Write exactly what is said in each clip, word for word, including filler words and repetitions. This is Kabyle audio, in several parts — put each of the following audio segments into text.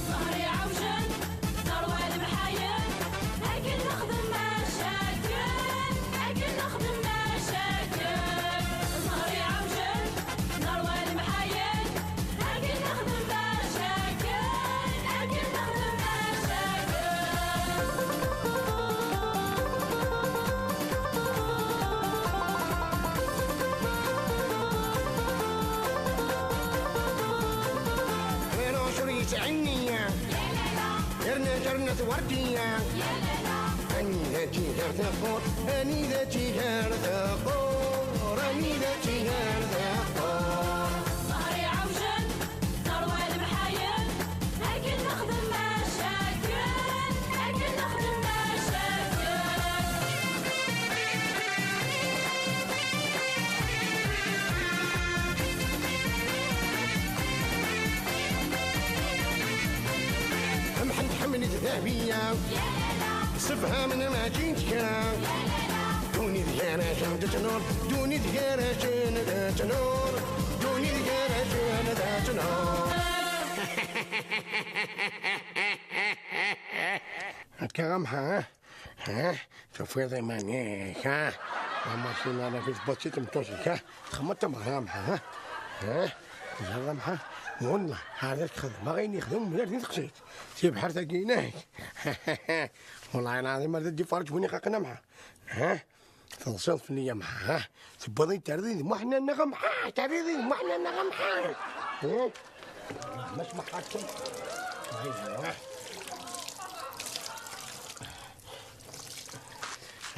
ظهري عوجل، ثروة المحايل، أكل نخدم مشاكل، أكل نخدم مشاكل. ظهري عوجل، ثروة المحايل، أكل نخدم مشاكل، أكل نخدم مشاكل. غير عشر يسعني. رنات، رنات وردية. أني ذاتي غير ثقور، أني ذاتي غير ثقور، أني ذاتي غير ثقور. ظهري عوجل، ثروة المحايل، لكن نخدم مشاكل، لكن نخدم مشاكل. محمد حمد الذهبية، سفها من ما جيت كرا. دوني ديانا جام تنور، دوني ديانا جام تنور، دوني ديانا جام تنور. هكا غمحة، ها؟ ها؟ تفويض إيمانيك، ها؟ ما ماشي أنا في البوتشي تمتوشي، ها؟ تخمت تمغامحة، ها؟ ها؟ زغمحة؟ والله، هذاك خدمة غير يخدم ولا دين تقصيت. سي بحر تاكيناك. والله العظيم ما ردي فرج بني قاقنا معها. ها؟ تنصير في النية معها، ها؟ تبغي ترضي ما احنا نغمحة، ترضي ما احنا نغمحة. ها؟ ما اسمح حاجة.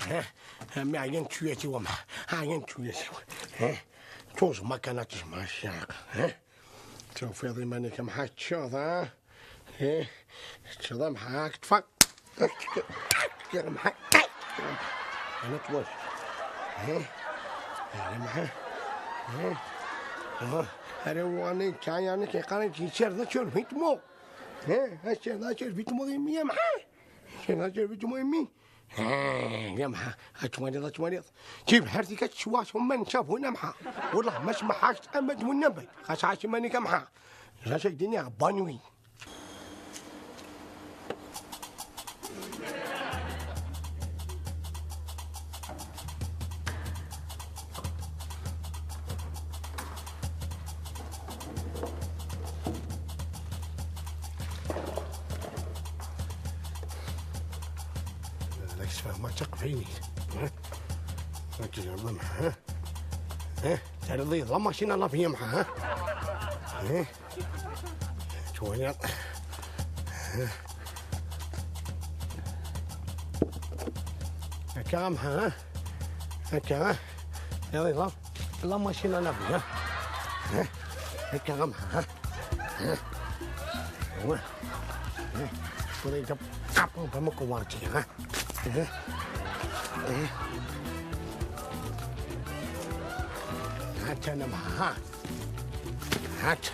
ها؟ ها، ما عينت شوية سوا معها. عينت شوية سوا. ها؟ توز ما كانت تسمع الشاق. ها؟ شوف يا ضيماني كم حاجة تشوف، ها؟ ايه؟ تشوف معاك تفك. يا محا-، أنا توش. ها؟ يا محا-، ها؟ ها؟ أنا واني كان يعني كي قريت يصير ذا شو في تمو. ها؟ هالشيء ذا شو في تمو يا محا. شيء ذا شو في تمو يمي. ها، يا محا، أتمريض، أتمريض. جيب حرتي كتشواش وما نشاف هنا محا. والله ما سمحاش تأمد والنبي. خاش عاش ماني كمحا. لا شيء دنيا بانوي. راك تفهم ما تثق فيني. ها؟ راك تجرب، ها؟ ها؟ تعرض لي لا ماشينة لا فيا معها، ها؟ ها؟ شوية. هكا معها، ها؟ هكا، ها؟ يلا، يلا. لا ماشينة لا فيا. ها؟ هكا معها، ها؟ ها؟ هو. ها؟ شوية جاب. عطوا بمكوارتي، ها؟ ها؟ ها؟ هات أنا معها، ها؟ هات.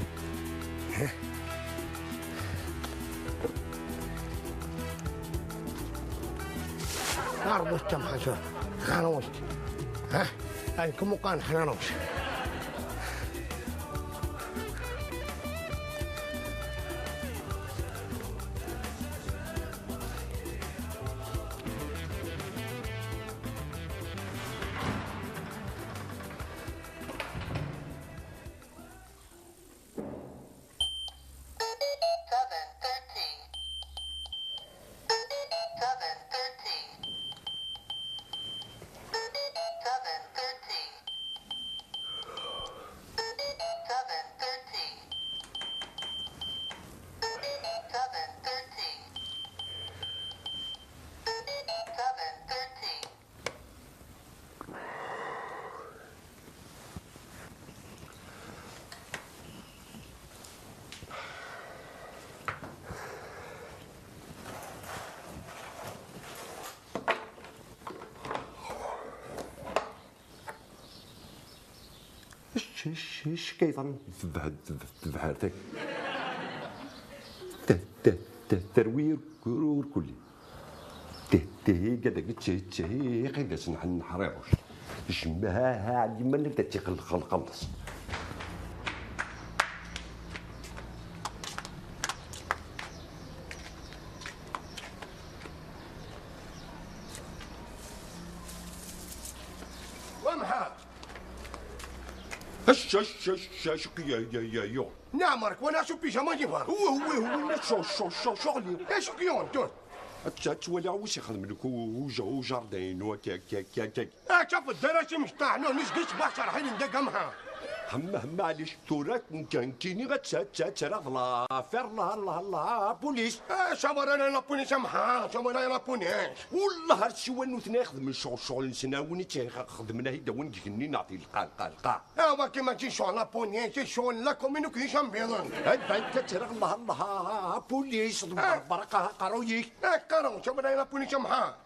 ها؟ عرض التم حسن. خانوش. ها؟ هاي كم مقان حنانوش. اش اش اش كيفن تبهد تبهرتك. ت ت ت تروير كرور كلي. Tih, tih, gadagi tih, tih, iqi d asen ḥen ḥriruc. Jemma, ha, ha, liman da tiqel xelqelḍes. Wamḥa! Acu, acu, acu, acu, ya, ya, ya, ya. Neɛmer-k, wala acu pijama n yibar. Wi, wi, wi, la, co, co, co, co, li. Acu k-yuɣen, dur? Atta, ttwaliɣ wis ixedmen ku, uja-, ujardin-inu, akka, akka, akka, akka. Atta, fedder-as imecṭaḥ, no, nisgis bax, serḥin, ndeg, amha. Hemma, hemma, ɛlic, tura, n-, n-, kini, atta, atta, atta, la affaire, la, la, la, police. Eh, ça va, la, la police, amha, ça va, la, la police. Wallah, ar siwa nutni ixedmen ccɣel, ccɣel-nsen, a win i tt-ixedmen, a hidda win igenni neɣ di lqaɛ, lqaɛ, lqaɛ. Awa kima d ccɣel la police, d ccɣel la commune, ur k-yecambiḍen. Ad bant ad ttreɣ, Allah, Allah, a police, ḍebber, ḍebber, aqerruy-ik. Aqerruy, ttawala la police, amha.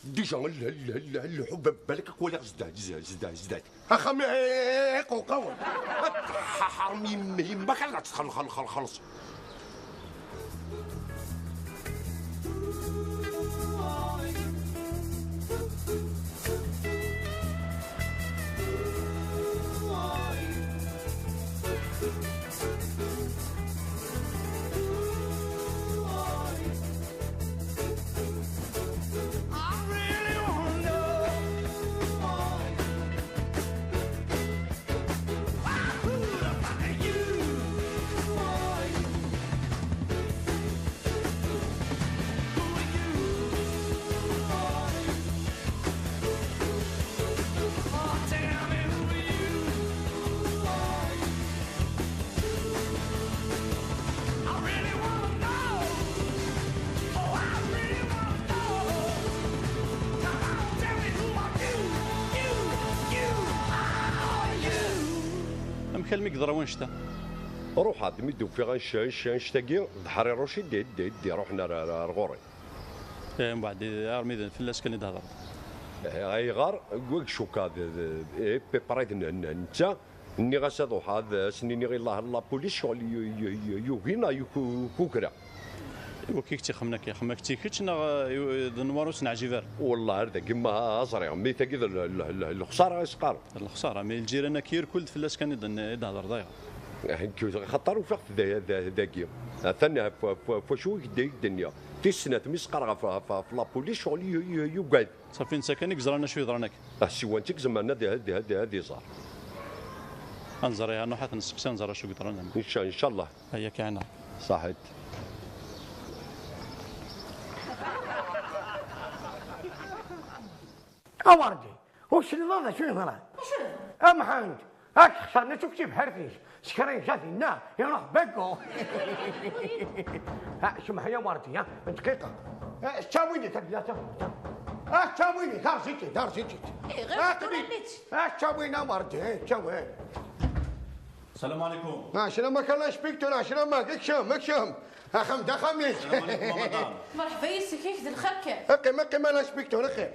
Déjà, l-, l-, l-, lḥubb, balak ad k-waliɣ zdat, zdat, zdat, zdat. Axxam, eh, eh, eh, eh, qewqawen. Ḥaḥam, yemma, yemma, kan ad txel-, xel-, xel-, xelṣ. Amek almi yeḍra wanect-a? Ruḥeɣ-d mi d-ufiɣ anect-, anect-, anect-agi, d Ḥriruc i d-, d-, d-iruḥen ar, ar, ar ɣur-i. Eh, mbeɛd, eh, armi d fell-as kan i d-hedreḍ. Eh, ayɣer? Wi cukkeɣ d, d, eh, pepred n, n, netta. Nniɣ-as ad ruḥeɣ ad as-niniɣ i la, la police, ccɣel yu-, yu-, yu-, yugi neɣ yuku-, kukra. Wakk i k-tt-ixemmen akka, ixemmen-ak-tt i kečč neɣ, eh, d nnwar ur s-neɛǧib ara? Wallah ar dagi ma ẓriɣ, mi tagi d l-, l-, l-, lexsara i s-qqaren. D lexsara, mi lǧiran-agi irkul-d fell-as kan i d-, i d-hedreḍ, ayɣer? Eh, nekk, xaṭer ufiɣ-t da-, da-, dagi. Atan f-, f-, f wacu i k-d-, i k-d-nniɣ. Tis snat mi s-qqareɣ ɣef, ɣef, ɣef la police, ccɣel yu-, yu-, yugad. Safi netta kan i yeẓran acu yeḍran akka. Ah, siwa netta i izemren ad, ad, ad, ad iẓer. Ad nẓer, ya, nruḥ ad t-nesteqsi, ad nẓer acu yeḍran. Inca-, incallah. Aya kan. Saḥit. A Werdi, ur tesliḍ ara d acu yeḍran? Acu? A Mḥend, ad k-xesren acu k-tibḥirt-ik. Sekrin dinna, iruḥ baggu. Ha, cemḥ ya Werdi, ha, dqiqa. Eh, ttawin-d tabla, ttawin-d. Ah, ttawin-d, ar zik-it, ar zik-it. Eh, ɣer aqli-k. Ah, ttawin a Werdi, eh, ttawin. السلام عليكم. Ah, sslam-ik a l'inspecteur, ah, sslam-ik, kcem, kcem. Axxam d axxam-ik. السلام عليكم مدام. Merḥba yes-k, ak d lxir kan. Qqim, qqim a l'inspecteur, qqim.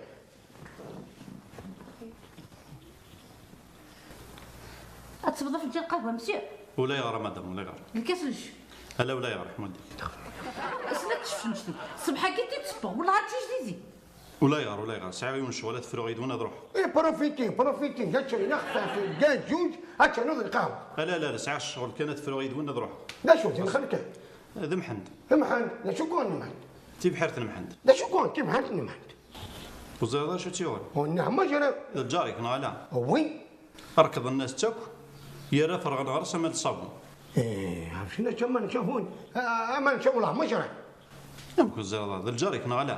Ad tesweḍ afenǧal qahwa, monsieur? Ulayɣer a madame, ulayɣer. Lkas n jus? Ala, ulayɣer, ḥmudi. Sla tcefceft. Ṣṣbeḥ-agi d-ittebba, wellah ad tijdizi. Ulayɣer, ulayɣer, sɛiɣ yiwen ccɣel ad fruɣ yid-wen ad ruḥeɣ. Eh, profiti, profiti, ad teččeḍ neɣ xfaf, deg zuǧ, ad ternuḍ lqahwa. Ala, ala, ala, sɛiɣ ccɣel kan ad fruɣ yid-wen ad ruḥeɣ. D acu, d lxir kan? Eh, d Mḥend. D Mḥend, d acu kan Mḥend? Tibḥirt n Mḥend. D acu kan tibḥirt n Mḥend? Ur ẓriɣ d acu tt-yuɣen. Ur nniɣ ma ẓriɣ. D lǧar-ik neɣ ala? Wi. Rekḍen-as-tt akk, yerra ferɣen ɣer-s aman n ṣṣabun. Eh, ɛerfin-as aman n ṣṣabun. Ah, aman n ṣṣabun, ma ẓriɣ. Amek ur ẓriɣ ara? D lǧar-ik neɣ ala?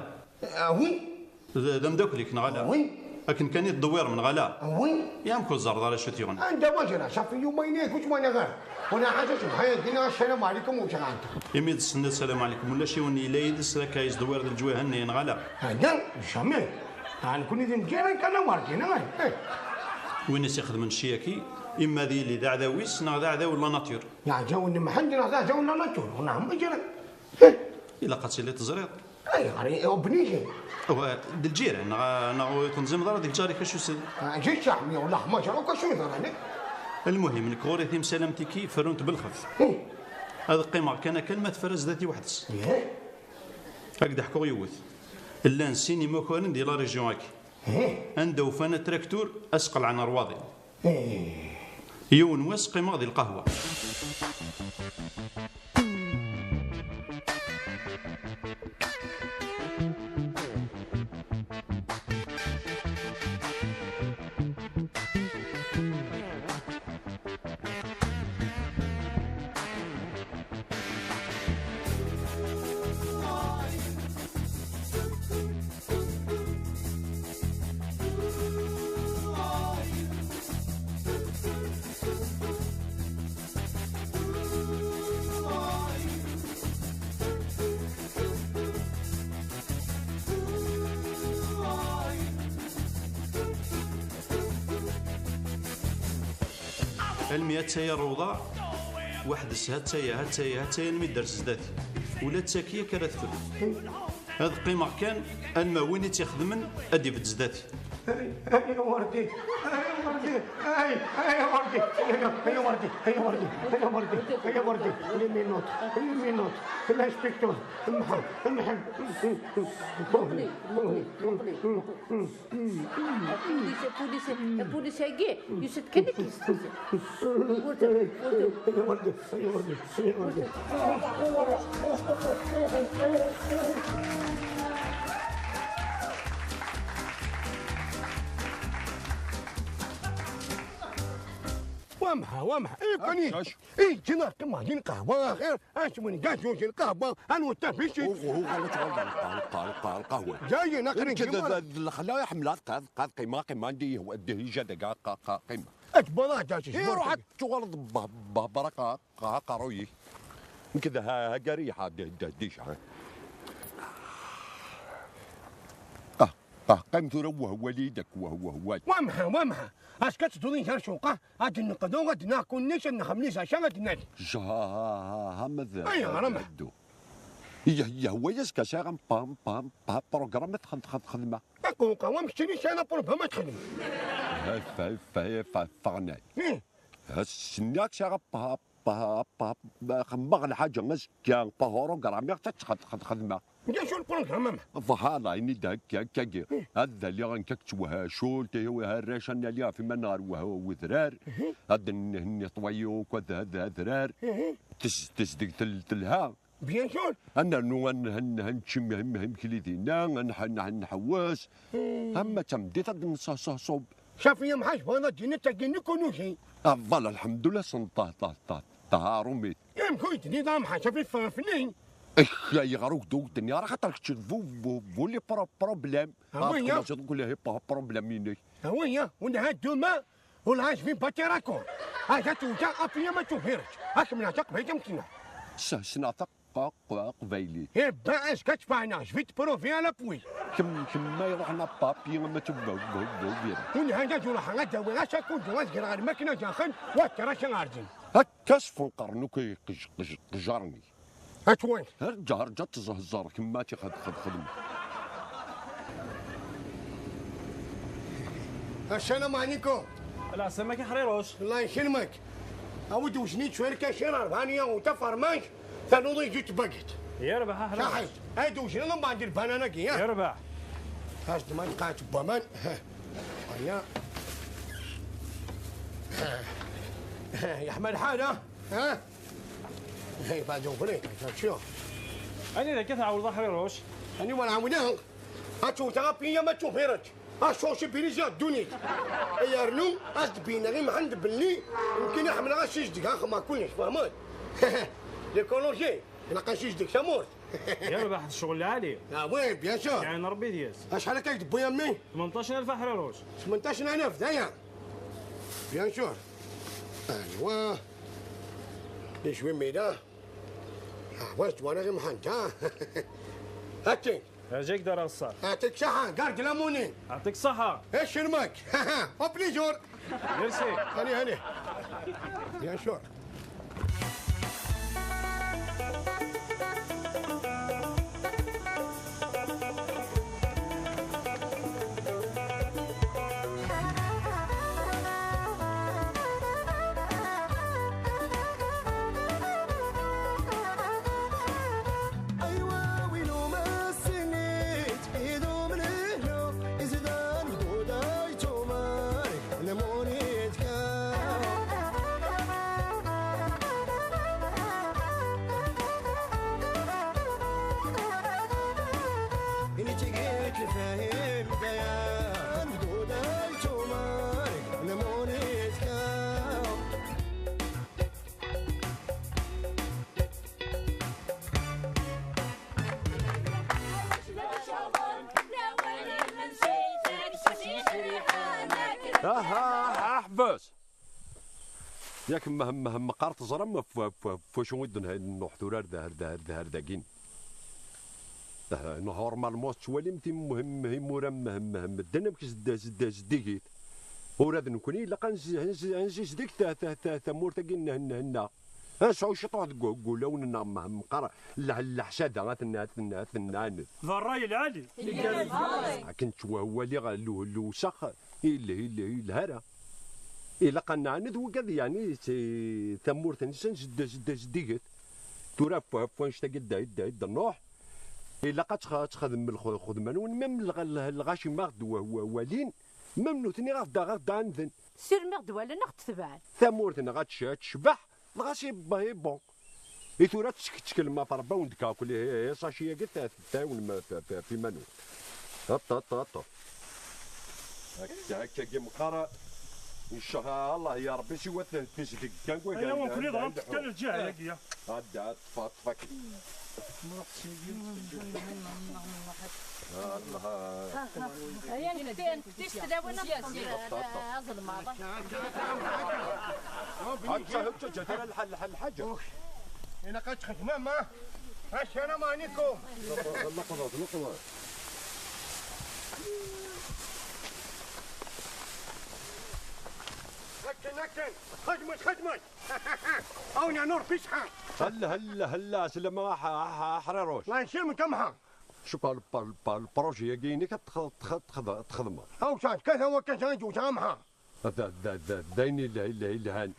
Ah, wi. D, d ameddakel-ik neɣ ala? Wi. Akken kan i tdewwirem neɣ ala? Wi. Ya amek ur ẓerreḍ ara acu t-yuɣen? Anda ma ẓriɣ, safi yumayen-agi ur ttwaliɣ ara. Wala ḥaǧa subḥan Rebbi, nniɣ sslam ɛlikum u ǧɣant. Imi d-tsenniḍ sslam ɛlikum, ulac yiwen yella yid-s akka yezdewwir d leǧwayeh nni neɣ ala? Hada, jamais. Ah, nekni d imezyanen kan a Werdi, neɣ? Eh. Win i s-ixedmen cci-agi, imma ad yili d aɛdaw-is neɣ d aɛdaw n la nature. D aɛdaw n Mḥend neɣ d aɛdaw n la nature, neɣ ma ǧran. Eh. Ilaq ad tiliḍ teẓriḍ. Ayɣer i obligé? Wa, d lǧiran, neɣ, neɣ ur tenẓimeḍ ara deg lǧar-ik acu s-, Ah, ǧiǧ ḥmi, wellah ma ǧran akk acu yeḍran. Lmuhim, nekk ɣur-i timsal am tiki ferrunt belxef. Hmm. Ad qqimeɣ kan akken ma tefra zdat-i weḥd-s. Ih. Ad k-d-ḥkuɣ yiwet. Llan sin imakaren di la région-agi. Ih. Anda ufan atraktur, ad s-qelɛen rwaḍi. Ih. Yiwen wass qqimeɣ di lqahwa. Almi ha-tt-aya rrewḍa, weḥd-s ha-tt-aya, ha-tt-aya, ha-tt-aya, almi d-ters zdat-i. Ula d tagi akka ara tefru. Ad qqimeɣ kan, alma win i tt-ixedmen ad d-ibedd zdat-i. Ay, ay, Werdi, ay, Werdi, ay, ay, Werdi, ay, ay, Werdi, ay, Werdi, ay, Werdi, ay, Werdi, les menottes, les menottes, l'inspecteur, Mḥ-, Mḥ-, Police, police, police. Police, police, police-agi, yusa-d kan akken. Wamḥa, wamḥa, eh, kani. Acu? Eh, ǧǧiɣ qqim din qahwa, axir. Acu win, ǧǧiɣ ǧuj lqahwa, anwa tabici? Uɣ, uɣ, uɣ, uɣ, uɣ, uɣ, uɣ, uɣ. Jayen, aqrin. Nekk d, d, d lexla iḥemmel ad qad, qad qima, qima ndi yehwa, d hija daga, qa, qa, qima. Ad tbalaɣ ǧaǧ. Eh, ruḥ ad tuɣaleḍ b-, b-, baraka. Qa-, aqerruy-ik. Nekk d ha-, hagari ḥa d-, d-, d-, d-, qa-, qa-, qqim tura wah-, wali dak wah-, wah-, wali. Wamḥa, wamḥa. Acu ka tedduḍ inkar cuqa? Ad d-neqḍu, ad d-naɣ kullec, ad nexmel izaca, ad d-nali. Ja, ha, ha, ha, ma d-, ayɣer, d-, ama? Ddu. Yeh-, yehwa-yas ka sɛiɣ am pa, am pa, am pa, programme ad xed-, xed-, xedmeɣ. Aqewqa, wa mkeččini sɛiɣ la problème ad xedmeɣ. Ha, fa, fa, fa, ffeɣnay. Ih. Ha, s-, nniɣ-ak sɛiɣ pa, pa, pa, xemmeɣ lḥaǧa azekka, pa horogram, iɣ tt-xed-, xed-, xedmeɣ. Ulac ur programme ama. Voilà, ini-d akka, akkagi. Ad daliɣ nekk ak ttwehacult, ihi wah arrac ad nali ɣef iman ɣer wah-, wedrar. Ad n-, netwayi akk ad, ad, adrar. Tez-, tezdeg tel-, telha. Bien sûr. Ad nernu ad n-, ad n-, ad nečč im-, im-, imekli dinna, ad nḥ-, ad nḥewwes. Ama d tameddit ad nṣaṣaṣub. Safi ya mḥaǧ, bɣiḍ ad d-tiniḍ tagi n kunuji. Ah, voilà, lḥemdullah, senṭah, tah, tah, tah, arumit. Amek ur yi-d-tenniḍ ara mḥaǧ, safi ffeɣ fell-i. Ih, ayɣer ur d-, ur d-tenniḍ ara, xaṭer kečč d bu, bu, bu les pro-, problèmes. Ah, oui, ah. Txelleṣ-it kul hi pa-, problème-inek. Ah, oui, ah. Ur nɛad duma, ur nɛad fi bati rakor. Ah, ja tuja, apiya ma tufireč. Ah, kemmleɣ taqbaylit am tneɣ. S-, ssneɣ taq-, qa-, qa-, aqbaylit. Eh ben, est-ce que tu vas en achever de prouver à la pluie? Kemm, kemm ma iruḥen à papier, ma tu-, bu, bu, bu, bu. Ur nɛad ad ruḥeɣ ad awiɣ asakudu, ad greɣ lmakna daxel, wa ttraca ɣer din. Akka sfunqren akk qej-, qej-, qejaren-ik. Atwan. Rǧa, rǧa tẓehẓer, kemm ma ti xed-, xed-, xedm. Assalamu alaikum. Lɛeslama-k a Ḥriruc. Allah yekrimek. Awi-d wejni d cwirka cir rebɛa n yaɣuta fermanj, tanuḍi ǧut bagit. Yerbeḥ a Ḥriruc. Saḥit. Ay d wejni lembaɛd lbanana-gi, ya. Yerbeḥ. As-d ma nqaɛet n waman. Aya. Yeḥma lḥal, ha? Ha? Hey, بعد وفريت، شو؟ Anida akka tɛawdeḍ a Ḥriruc? Aniwa nɛawdeɣ? Ad tewteɣ apiya ma tufireḍ. Acuci biriza ddunit. Yernu, ad d-beyneɣ i Mḥend belli, nekkini ḥemmleɣ asizdeg, axemmeɣ kullec, tfehmeḍ? L'écologie, ilaq asizdeg tamurt. Yerbeḥ d ccɣel lɛali. Ah oui, bien sûr. Yeɛni Rebbi deg-s. Acḥal akka i k-d-tewwi a mmi? Tmenṭac alaf a Ḥriruc. Tmenṭac alaf, d aya. Bien sûr. Aywa. Yecwi mmi da. Ah, wa ttwaliɣ i Mḥend, ha? Akken. Rǧa-k dara ɣessar. Aɛṭik ṣaḥa, garde la monnaie. Aɛṭik ṣaḥa. Ecrem-ak. Au plaisir. Merci. Allez, allez. Bien sûr. Aha, aha, ḥbes! Yak meh-, meh-, meqqar teẓram f-, f-, f-, f-, wacu i d-, neh-, nnuḥ tura ar d-, ar d-, ar d-, ar dagin. Ah, normalement tettwalim tim-, muhem-, imura meh-, meh-, medden amek zd-, zd-, zeddigit. Ura d nekkni ilaq ad nz-, nz-, ad nzizdeg ta-, ta-, ta-, tamurt-agi n-, n-, nneɣ. Ad nesɛu ciṭuḥ deg u-, deg wulawen-nneɣ meh-, meqqar leh-, leḥsada ad ten-, ad ten-, ad ten-nɛaned. D ṛṛay lɛali. Akken ttwawaliɣ lu-, lewsex, Ileh, ileh, ileh ara. Ilaq ad nɛaned wigad, yeɛni, si tamurt-nsen zedda, zedda, zeddiget. Tura f-, f-, wanect-agi dda, dda, dda Nuḥ. Ilaq ad tx-, ad txedmem lx-, lxedma-nwen, même lɣ-, lɣ-, lɣaci ma ɣ-d wa-, wa-, walin, même nutni ɣ-d-, ɣ-d-ɛanden. Sirmi ɣ-d-walan, ɣ-d-tebɛen. Tamurt-nneɣ ad tec-, ad tecbeḥ, dɣa s ibba, ibba. I tura ttek-, ttekklem ɣef Ṛebbi, awen-d-kakul, eh, eh, eh, saci-agi ta-, tɛiwnem f-, f-, f iman-nwen. Aṭṭa, aṭṭa, aṭṭa. Akka, akkagi meqqar, ncah Allah ya Ṛebbi, siwa t-, tizdeg kan, aya, ur neqli dɣa, kan lǧiha-agi, ya. Adda, ṭṭef, ṭṭef akken. Aya, nefti, nefti s tlawa, aẓelmaḍ. Hajja, hajja, hajja, tara lḥal, lḥal, lḥaǧa. Ilaq ad txedmem, ha? Assalamu ɛlikum. Leqḍet, leqḍet. Akken, akken. Xedmet, xedmet. Awna nur fi ṣṣḥa. Hella, hella, hella, slama, aḥ-, aḥ-, aḥriruc. Ma nsimu tamḥa. Cukkeɣ le-, le-, le-, le projet-agi-inek ad tx-, tx-, tx-, txedmeḍ. Aw, sa, kata wa kata, ǧu tamḥa. D, d, d, d ayen yelha-, yelha-, yelhan.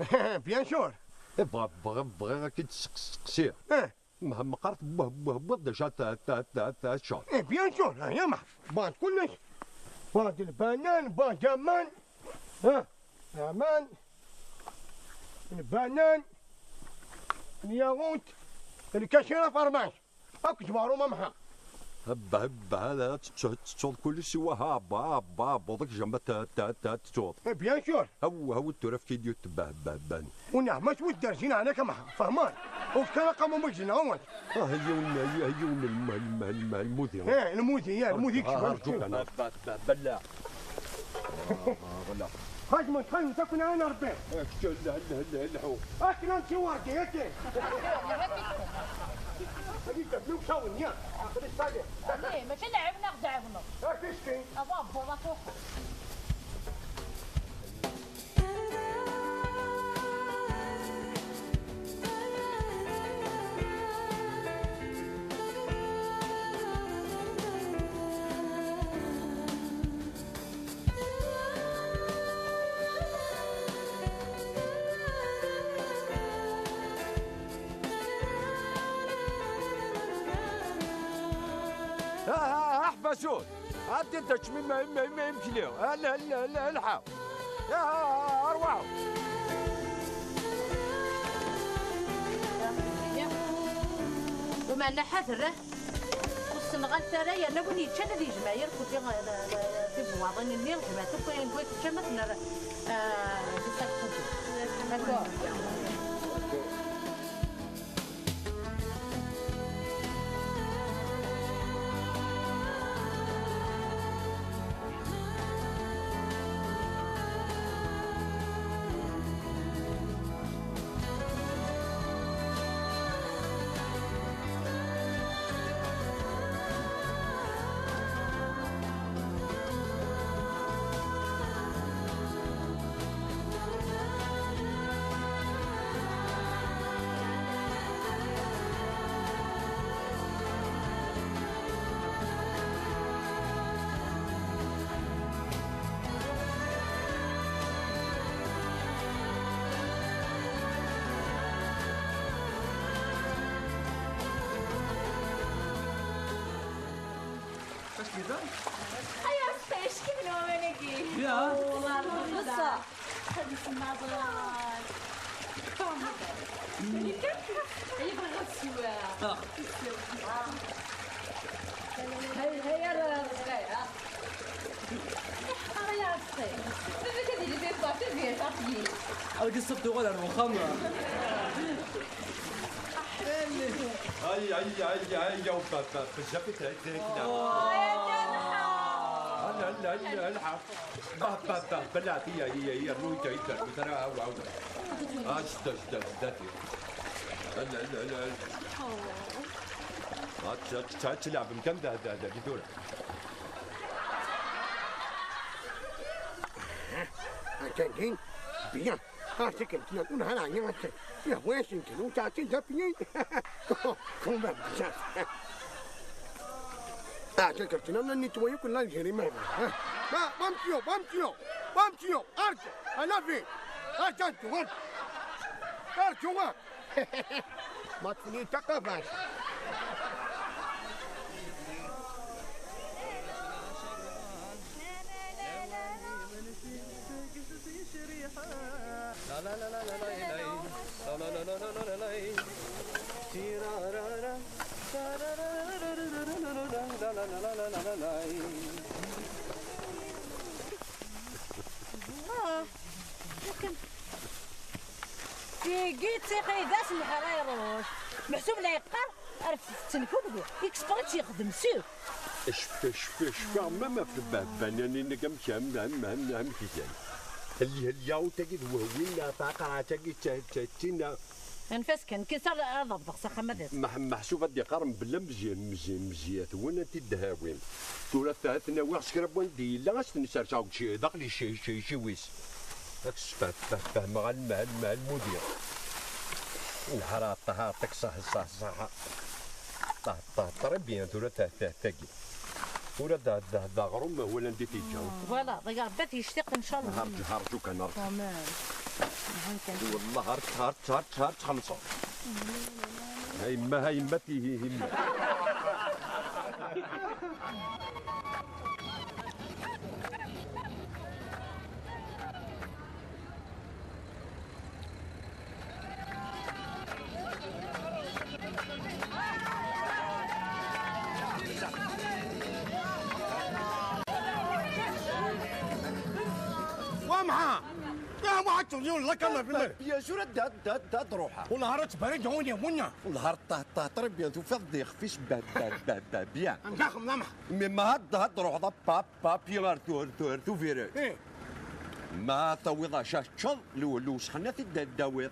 Bien sûr. Eh, bɣa-, bɣa-, bɣiɣ ad k-id-steqsiɣ. Eh. Meh-, meqqar tewweh-, wweh-, wweh-d acu ad t-, t-, t-, t-, teččeḍ. Eh, bien sûr, ah, ya meh. Bɣant kullec. Bɣant lbanan, bɣant aman. Ha? Aman. Lbanan. Lyaɣut. Lkacira, fermac. Akk zwaru mamḥa. Hebba, hebba, hada tettu-, tettuḍ kulli siwa ha, ba, ba, buḍek jama ta, ta, ta, tettuḍ. Eh, bien sûr. Haw, haw, tura efk-iyi-d yiwet tebba, hebba, hebba. Ur neɛma s wid derzin ɛna kamḥa, fehman. Ur fkan aqamum i gzin awal. Ah, yiwen, yiwen lm-, lm-, lm-, lmudi. Eh, lmudi, ya, lmudi. Ah, kecc, arǧu kan. Hebba, hebba, hebba, la. Wala. Xedmet, xedmet, akk nɛan Rebbi. Kečč, lḥu. Akken ad nsiwar di, akken. Ad yedda fell-i usawen, ya. Aql-i ṣṣaliḥ. Ih, mačči ad nɛiwen, ad ɣ-d-tɛiwneḍ. A tiskin. A baba, a tuḥ. Ah, ah, ah, ḥbasut! Ɛeddi-d ad teččem im-, im-, im-, imekli. Ah, la, la, la, lḥa. Ah, ah, ah, arwaḥ! Umeɛna ḥader, eh? Ur ssenɣalet ara, yerna win yeččan ad yejmeɛ irkul ti-, tibewwaḍin-nni, jmeɛ-t akk ayen n wayen teččam, ad t-nerr, ah, di salle de cuisine. D'accord. Ay, Ṛebbi, acki n waman-agi. Ya. Wallah, neṣṣa. Xedmet nnaẓer. Ay, bɣiɣ ad sweɣ. Ah. Hay, hay, ara, ara, ha. Ara ya Ṛebbi. Baba-k ad yili d iṭṭaf, d iṭṭaf. Ad k-iṣṣeb tuɣal ar wexxam. Ay, ay, ay, ay, ay, ba, ba, bezzaf i t-, i t-, i t-, لا، لا، لا، الحق. باه، باه، باه، بلعت هي، هي، هي، مويتة، هي، مويتة، راه عاود، عاود. آه، شدة، شدة، شدة. لا، لا، لا، لا. هات، هات، هات، تلعب مكان ده، ده، ده، دي دورة. Attendez bien. Ah, c'est que tu n'as pas la rien. يا ويش انت لو تعطي ده بيين. كم بقى. Ah, c'est que tu n'as pas nettoyé كل الجريمة. ما، ما مشيو، ما مشيو، ما مشيو. ارجع. انا فين؟ ارجع انت، ارجع. ارجع. ما تفني تقفش. آه، لكن تيجي تسيقي ذا سمح راه يروح. محسوب لا يقر، عرفت التنكوب ذو. إكسبري تيخدم سير. شف-، شف-، شفيغ ماما في الباب، بنانين كم كم، هم، هم، هم كيان. اللي، اللي ياو تجد وهوين، فاقرة تجد ت-، ت-، تينا. أنفاس كان، كي صار هذا بضغط، صح، ما دات. مح-، محسوب هاد يقارن بلا مزيان، مزيان، مزيان، وين أنت الدهاوين؟ تورا ثلاث نواغ سكرا بوان دي، لا، غاس نسار شاوك شي، داخل شي، شي، شي ويس. هاك السبب، فه-، فهمغ الم-، الم-، المدير. نهار طه-، طك صح، صح، صح. طه-، طه-، طري بيان، تورا ثلاث، ثلاث، ثلاث. ورا دا، دا، دا غروم هو اللي ندير تيجاو. فوالا، يا ربي يشتاق إن شاء الله. هرج-، هرجوك أنا. كمان. هاي كان. والله هرج، هرج، هرج، هرج خمسة. هاي ما، هاي ما تي، هي، هي ما. وامها. يا واحد تليون لك انا في المال. يا شو رد هاد، هاد، هاد روحها؟ والله راه تبارك هون يا منى. والله راه طه-، طه-، طري بيان، تو فضي خفيش با-، با-، با-، با-، بيان. انت اخ ملامح. مي ما هاد، هاد روح ضب باب، باب، يغار تو، تو، تو فيري. ايه. ما تويضا شاش تشض، لو، لو سخنة تدا-، داويض.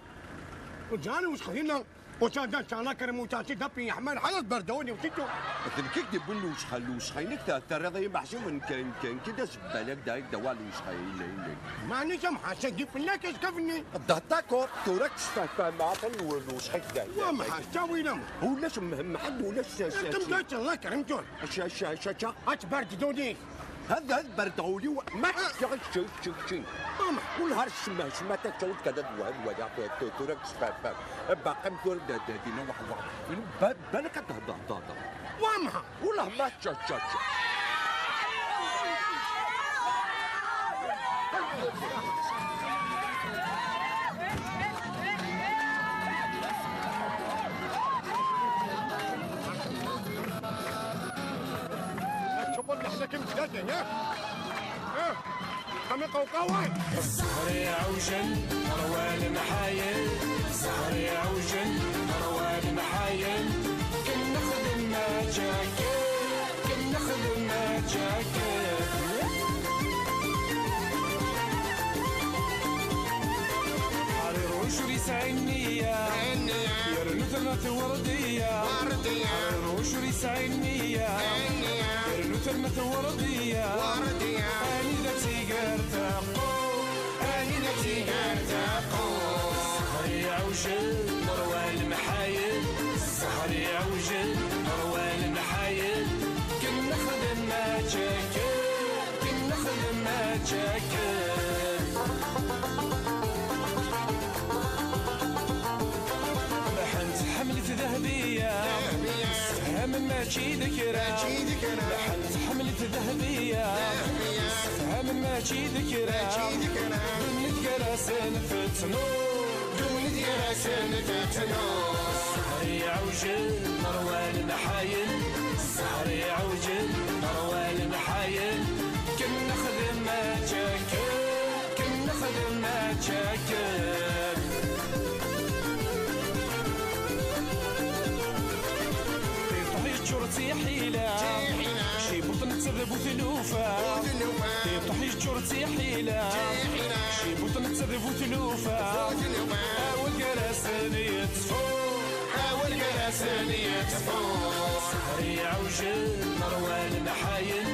وجاني وسخنة. وشان جان شان كرم وشان شي دبي يحمل حدث بردوني وشتو. مثل كيك دي بن لوسخة، لوسخة، إنك تا-، ترى ضي محسوب إن كان، كان كده زبالك دايك دوا لوسخة، إلا، إلا. ماني سمحة، سيدي فلاك يسكفني. ده تاكو، تورك سفا، فا، ما تنو لوسخة دايك. وما حاجة وينما. ولا شم-، محد ولا ش-، ش-، انتم ش-، جاي الله كرمتون. ش-، ش-، ش-، ش-، أتبرد دوني. هذا البرد غولي و-، ما شغل شيء، شيء، شيء. أما. والهار السما، سما تتشوت كذا دوا، دوا، دوا، تو-، تو-، تورك سفا، فا. باقي مدور دا، دا، دينا واحد، واحد. با-، بالك تهضر، تهضر. وامها. والله ما تشا-، تشا-، تشا. شغل نحن كم ثلاثة، ها؟ ها؟ خمي قوقاوي. الزهر يعوجل، روى المحايل. الزهر يعوجل، روى المحايل. كن نخدم ما جاكل، كن نخدم ما جاكل. حرير وشري سعي النية. يرنو ثمة وردية. وردية. حرير وشري سعي النية. يرنو ثمة وردية. وردية. أني ذا تيقر تاقو. أني ذا تيقر تاقو. الزهر يعوجل، نروى المحايل. الزهر يعوجل، نروى المحايل. كن نخدم ما جاكل. كن نخدم ما جاكل. محنت حملت ذهبية. ذهبية. سهم ماشي ذكرى. ماشي ذكرى. محنت حملت ذهبية. ذهبية. سهم ماشي ذكرى. ماشي ذكرى. دنيا كراسن فتنو. دنيا كراسن فتنو. الزهر يعوجل، نروى المحايل. الزهر يعوجل، نروى المحايل. كن نخدم ما جاكل، كن نخدم ما جاكل. طيح يجر تيحيلة. تيحيلة. شي بطن Bu tlufa, tiṭuḥ yeččur d tiḥila. Cibuṭ netta d bu tlufa. Awal gar-asen yettfu, awal gar-asen yettfu. Sehri ɛewjen, ṛwan ḥayen.